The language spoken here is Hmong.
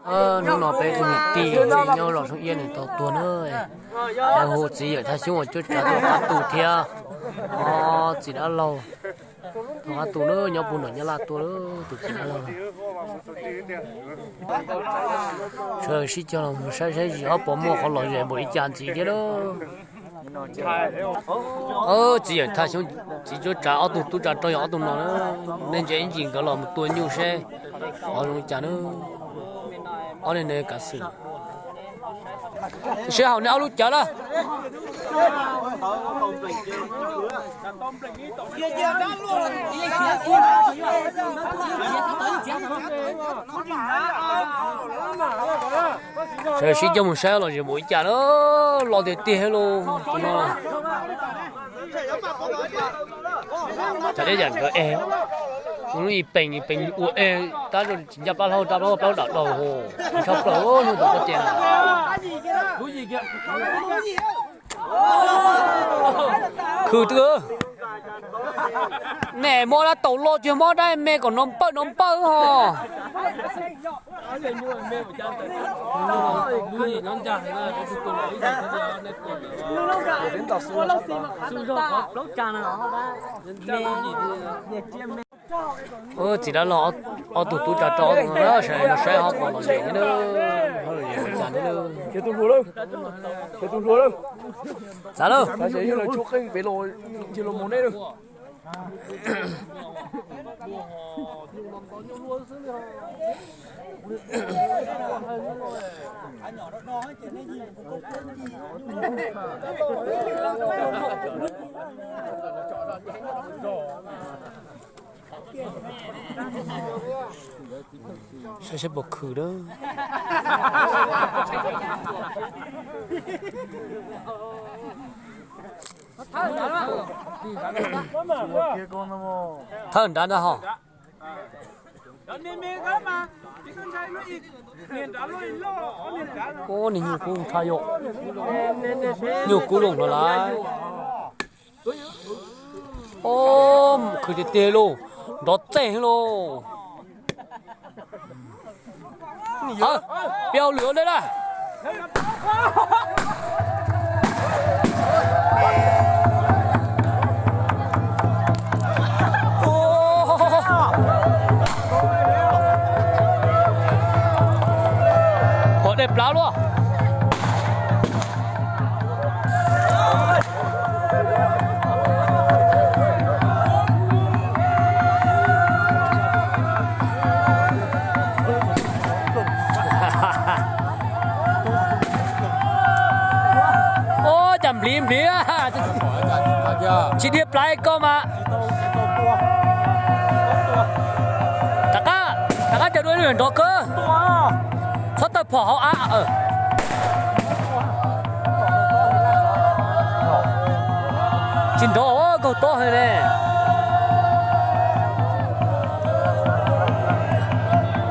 Hnub no peb tus niam tij nyob zos Soob Iab nws tau tuag na. Lawv hu txiv yawm Thaj Xyoob uas cuab tsav tuaj qab tu thiab. Txiv dab laug tuaj qab tu na, nyob puag nram Nyab Laj tuaj tus txiv dab laug. Sawv sib cog los mus saib saib zim ob puas muaj qhov lom zem npaum li cas ntxiv thiab lauj. Txiv yawm Thaj Xyoob txiv cuab tsav ob tug tub tsav rog yog ob tug no na. Nej ntsia ib ntsis nkawd los mus tua nyuj seb qhov zoo li cas na. Ob niag kav xwm seb haum nej ob lub cawv lawm. Sawv sib cog mus saib los zem npaum li cas na, los tiag tiag lauj tus no. Tsam deb yam nkawd eg, lub ib peem peem ua eg, tab tsis ncaj plab hlaub, rab plaub plaub dam daug, tshaj plaws hnub tod koj tias. Khwv twg, nej muab dab taus loj tiag, muab dab me kom no npawj no npawj ho. Txiv dab laug ob tug tub tsav rog ob tug no sawv daws saib ho pom los zem thiab na. Txav lawm. Saib saib puas khwv na. Thawj nrad ntag ho. Ub, niag nyuj kub tshaj yom. Nyuj kub loj no lawm. Ub, khwv tiag tiag lauj, nrov txeeg lauj. Peb hauj lwm ua ntej na. Pom dej plab luaj. Ub, cas npliv npliv, tsis dhia plab koj mas. Rov qab, rov qab caw dua ib lub nrov kawg. Txhob tawg phom hauv av. Tsis nrov, kaug tob heev ne.